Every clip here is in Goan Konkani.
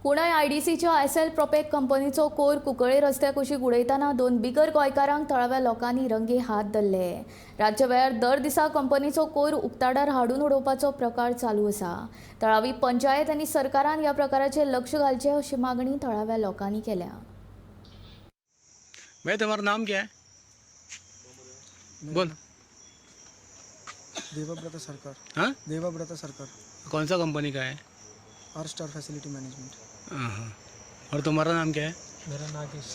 पुणे आयडीसीच्या एसएल प्रोपेक कंपनीचो कोयर कुंकळे रस्त्या कुशीक उडयतना दोन बिगर गोंयकारांक थळाव्या लोकांनी रंगे हात धरले. रातच्या वेळार दर दिसा कंपनीचो कोयर उक्ताडार हाडून उडोवपाचो प्रकार चालू आसा. थळावी पंचायत आनी सरकारान ह्या प्रकाराचेर लक्ष घालचें अशी मागणी थळाव्या लोकांनी केल्या. भाई, तुम्हारा नाम क्या है? बोल. देवव्रत सरकार. हाँ? देवव्रत सरकार. कौन सा कंपनी का है? R star facility management. हाँ हाँ, और तुम्हारा नाम क्या है? मेरा नागेश.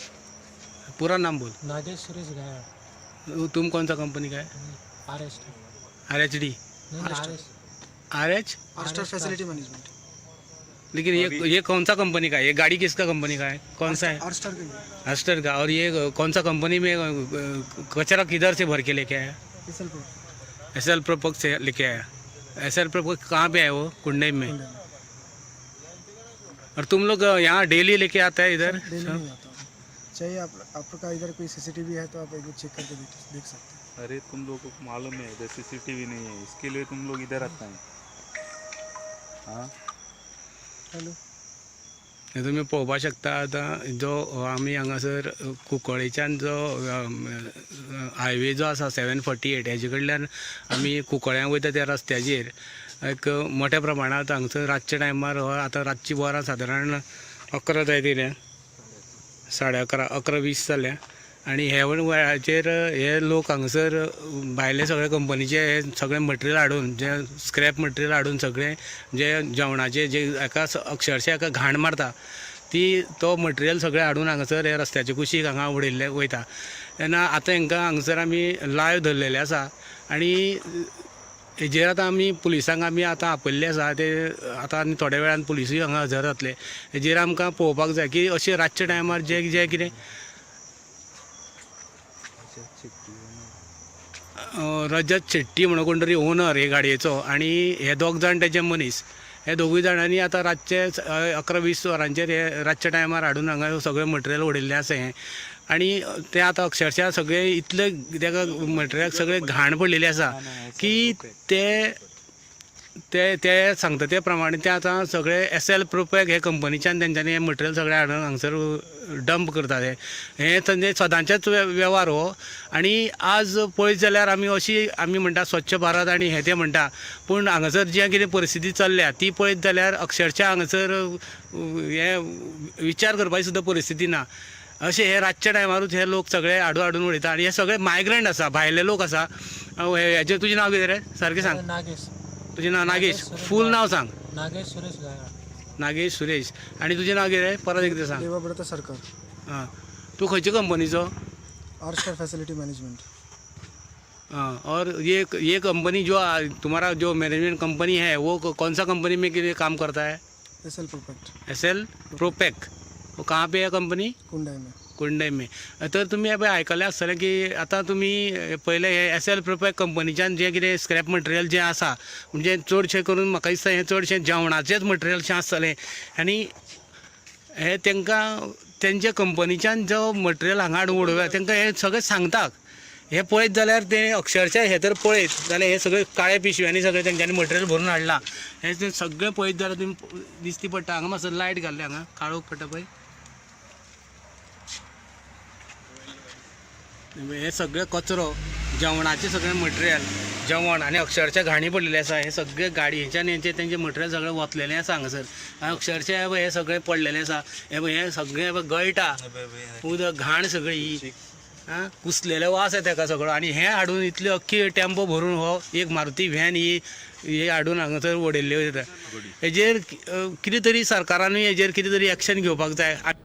पूरा नाम बोल. नागेश सुरेश गया. वो तुम कौन सा कंपनी का है? R S. RHD? नहीं, R S. RH? R star facility management. लेकिन ये कौन सा कंपनी का है? ये गाड़ी किसका कंपनी का है? कौन सा है? आर स्टार का ही है. हस्टर का. और ये कौन सा कंपनी में कचरा किधर से भर के लेके आया? S L pro. S L Propak से लेके आया. एस एल प्रोपक कहाँ पे है? वो कुंडई में. और तुम लोग यहाँ डेली लेके आता है इधर? डेली नहीं आता हूँ. चाहिए आप, आपका इधर कोई सीसीटीवी है तो आप एक बार चेक करके देख देख सकते हैं. अरे, तुम लोगों को मालूम है इधर सीसीटीवी नहीं है, इसके लिए तुम लोग इधर आता है? हाँ. हॅलो. हे तुमी पळोवपाक शकता. आतां जो आमी हांगासर कुंकळेच्यान जो हायवे जो आसा 748, हेजे कडल्यान आमी कुंकळ्यां वयता त्या रस्त्याचेर एक मोठ्या प्रमाणांत हांगसर रातच्या टायमार हो आतां रातची वरां सादारण 11 जायत येयल्या, 11:30, 11:20 जाल्या आनी हे वेळाचेर हे लोक हांगासर भायले सगळे कंपनीचे हे सगळे मटेरियल हाडून, जे स्क्रॅप मटेरियल हाडून, सगळे जे जेवणाचे जे एका अक्षरशा एका घाण मारता ती, तो मटेरियल सगळें हाडून हांगासर हे रस्त्याचे कुशीक हांगा उडयल्ले वयता. तेन्ना आतां हांकां हांगासर आमी लायव धरलेले आसा आनी हेजेर आतां आमी पुलिसांक आमी आतां आपयल्ले आसा. ते आतां आनी थोड्या वेळान पुलिसूय हांगा हजर जातले. हेजेर आमकां पळोवपाक जाय की अशें रातच्या टायमार जे जे कितें रजत शेट्टी म्हणून कोण तरी ओनर हे गाडयेचो आनी हे दोग जाण तेजे मनीस, हे दोगूय जाणांनी आतां रातचे 11:20 वरांचेर हे रातच्या टायमार हाडून हांगा सगळें मटेरियल उडयल्लें आसा हें. आनी तें आतां अक्षरशा सगळें इतलें तेका मटेरियलाक सगळें घाण पडलेली आसा की ते ते ते सांगता ते प्रमाणे ते आतां सगळे एस एल प्रोपॅक हे कंपनीच्यान तेंच्यांनी हें मटेरियल सगळें हाडून हांगसर डंप करता. ते हें तेंचे सदांचेच वेव्हार हो. आनी आज पळयत जाल्यार आमी अशी आमी म्हणटा स्वच्छ भारत आनी हें तें म्हणटा, पूण हांगासर जें कितें परिस्थिती चल्ल्या ती पळयत जाल्यार अक्षरशा हांगासर हें विचार करपाची सुद्दां परिस्थिती ना. अशें हे रातच्या टायमारूच हे लोक सगळे हाडून हाडून उडयता आनी हे सगळे मायग्रंट आसा, भायले लोक आसा. हेजें तुजें नांव कितें रे? सारकें सांग. नागेश. तुजें नांव नागेश? फूल नांव सांग. नागेश सुरेश गया. नागेश सुरेश. आनी तुजें नांव कितें, परत एकदां सांग. देवव्रत सरकार. आं, तूं खंयचे कंपनीचो? R star facility management. हाँ, और ये कंपनी जो तुम्हारा जो मैनेजमेंट कंपनी है, वो कौन सा कंपनी में के लिए काम करता है? S L Propak. S L Propak, वो कहाँ पे है कंपनी? कुंडाई में. कुंडय में. तर तुमी पळय आयकलें आसतलें की आतां तुमी पयलें हे एस एल प्रोपेक कंपनीच्यान जें कितें स्क्रॅप मटेरियल जें आसा, म्हणजे चडशें करून म्हाका दिसता हें चडशें जेवणाचेंच मटेरियल शें आसतलें. आनी हें तांकां तेंच्या कंपनीच्यान जो मटेरियल हांगा हाडून उडोवया, तांकां हें सगळें सांगता. हें पळयत जाल्यार तें अक्षरशा हें तर पळयत जाल्यार हें सगळें काळ्या पिशव्यांनी सगळें तेंच्यांनी मटेरियल भरून हाडलां. हें तें सगळें पळयत जाल्यार तुमी दिसती पडटा. हांगा मातसो लायट घाल्ले, हांगा काळोख पडटा पळय. हे सगळे कचरो, जेवणाचें सगळें मटेरियल, जेवण आनी अक्षरशा घाणी पडलेली आसा. हे सगळे गाडयेच्यान हेंचे तेंचें मटेरियल सगळें वतलेलें आसा हांगासर. आनी अक्षरशा हे पळय, हे सगळें पडलेलें आसा. हे पळय, हें सगळें पळय गळटा उदक, घाण सगळी ही. आं, कुसलेले वास येता तेका सगळो. आनी हें हाडून इतली अख्खी टेम्पो भरून हो एक मारुती व्हॅन ही ही हाडून हांगासर उडयल्ली वयता. हेजेर कितें तरी सरकारानूय हेजेर कितें तरी एक्शन घेवपाक जाय.